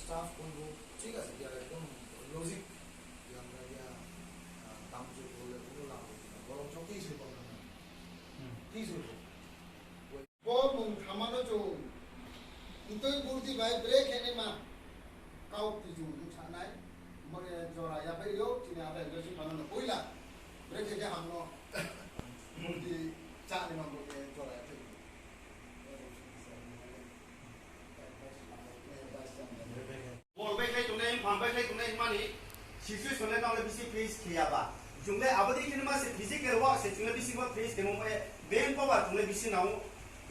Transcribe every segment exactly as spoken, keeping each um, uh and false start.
Staff কোন রূপ, ঠিক আছে, যারা একদম logic, যে আমরা গিয়া, আহ, দাম যোগ করলে কোনো লাভ হচ্ছে না, বরং সব কিছুই পাবো না। হুম। কিছুই পাবো। Bo mung thamano chung, ntui burdi bai brekhe naima, kau tijung buksanai, mane jora ya bai yo, chini ata Joyson phanano poila, brekhe khe hamno, burdi chá naima bo ye jora ya bai yo. Bol bai khlai tongnai, phang bai khlai tongnai himani situation le tang le bisi face khe ya ba. Chung le abo dei khe ma se physical work se chung le bisi ma face khe mo e, brain power chung le bisi nang ou.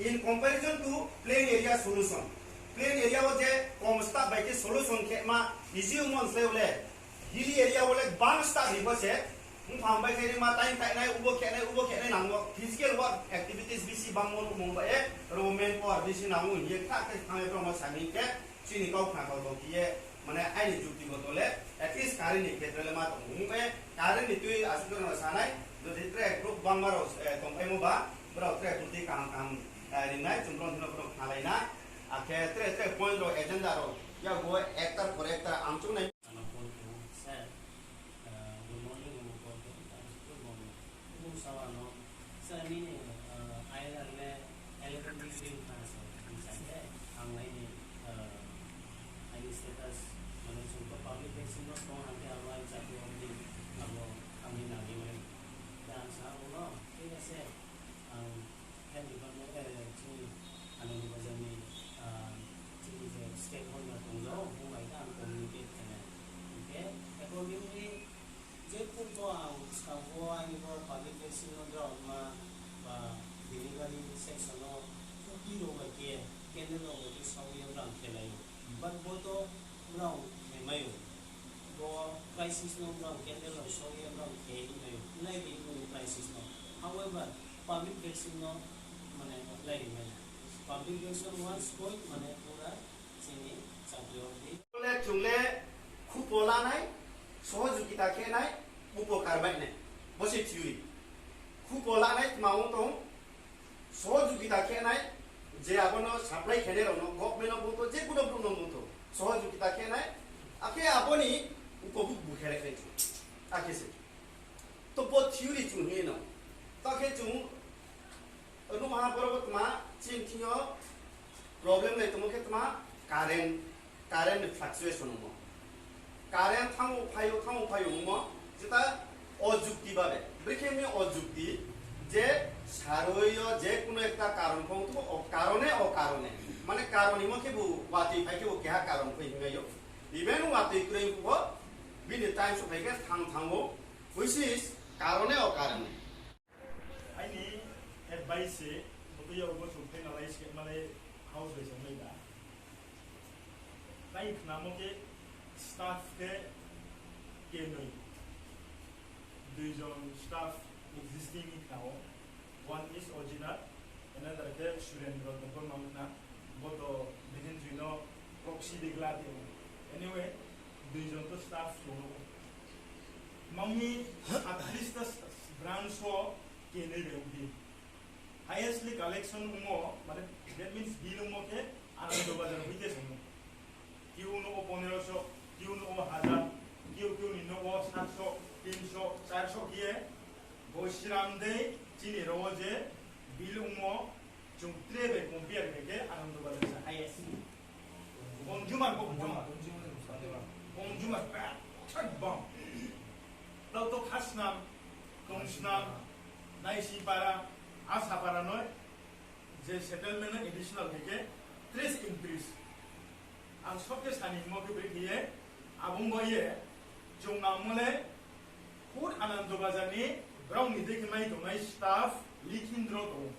In comparison to plain area solution. Plain area wo je kom staff bai khe solution khe ma easy mon se le. Hilly area wo le bang staff ri bo se, mphang bai khe ma time kainai, ubo khenai, ubo khenai nang ou, physical work activities bisi bang mo mung bai e, ro manpower bisi nang ou, ye kha khe thang ye promo saming khe, chini kau khna kau tong khe ye, mane aini jukti goto le, at least current ni khetre le ma tong ou. Mung bai current ni tui asuk no sanai, jodi tre group bangma rao, eh, tongphaimo ba, brao tre kurti kaham kaham, eh, ringnai, chung brao no brao khnalai na, akhe tre tre point rao agenda rao, ya bo actor for actor ang chung nai. Ano call khe, sir, eh, good morning, ano call khe, good morning. Bung sa ano, sir, nini, eh, I R R le eleven degree wngkha, sir, bung sa khe, ang aini, eh, aini status, mane chung to public vaccine no tong hang khe abo ang chakri ong di, abo ang ni nangni mane. Khe ang sa abo no, thik ase, ang health department, eh, chini Anandabazar ni, ah, chini je stakeholder tong jao, bung bai khe ang communicate khe nai. Hing khe accordingly, je phuh pho ang skang pho aini bo public vaccine no drao ma ba delivery section no kupi rao bai khe, candle rao bai khe saoh ye brang khe lai ou. But bo to brao khe mai ou. Bo crisis no brao candle rao saoh ye brao khe mai ou. Lai ri bo crisis no. However, public vaccine no mane lai ri mai ou. Public vaccine once koi mane pura chini chakri ong di. Le chung le khupo lanai, sohojogita khe nai, upokar bai nai. Bo se theory. Khupo lanai tma ong tong, sohojogita khe nai, je abo no supply khe nai rao no, government no bung to, je kuno bung no bung to, sohojogita khe nai, akhe abo ni upobhog bu khe le khe chung. Akhe se. To bo theory chung hing no. Ta khe chung, nuh ha boro bo tma, chini thing yo problem nai tongmo khe tma, current, current ni fluctuation ongmo. Current thanng ou phai ou, thanng ou phai ou ongmo, jeta ojukti babe. Brekhe mi ojukti, je saroi yo je kuno ekta karon phone tho, o karone, o karone. Mane karon hingmo khe bo watoi phai khe bo keha karon phai hingmai ou. Even watoi kroi phuh bo, bini time souhphai khe thanng thanng ou. Which is, karone, o karone. Aini advice se, bo to yag bo chung finalize khe malai house bai se mai ba. Tai khnamo khe staff khe kenoi. Dui jon staff existing ni khna ou. One is Ojinath, another khe Surendra Debbarma wngkha. Bo to Behenjoi no proxy de gla tong ou. Anyway, dui jon to staff chung ou. Mangni at least branch wo kenoi bai ongphi. Highestly collection ongmo, mane, that means bill ongmo khe Anando Bazar hoite se ongmo. Kiu no o poneroso, kiu no o hajar, kiu kiu ni no o satso, tinso, charso khe ye, bo siram dei chini rao wo je bill ongmo, chung tre bai compare khe khe Anando Bazar se highest. Consumer bo consumer. Consumer pa, chak bang. Tao to Khasnam, Tongsnam, Naisingpara, Asapara noi, je settlement no additional khe khe, tres increase. Ang sob khe sani hingmo khe brekhe ye, abo ong bai ye, chung nangmo le, khud Anando Bazar ni, brao ni dei khe mai tongnai staff, Likhindro tong ou.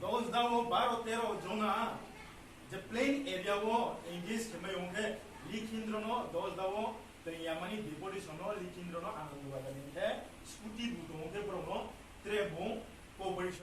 Dosda wo baro tero jona, je plain area wo engage khe mai ong khe, Likhindro no dosda wo, tei yamani deputation no Likhindro no Anando Bazar ni khe, scooty bu tong ou khe brao no, tre bung cooperation.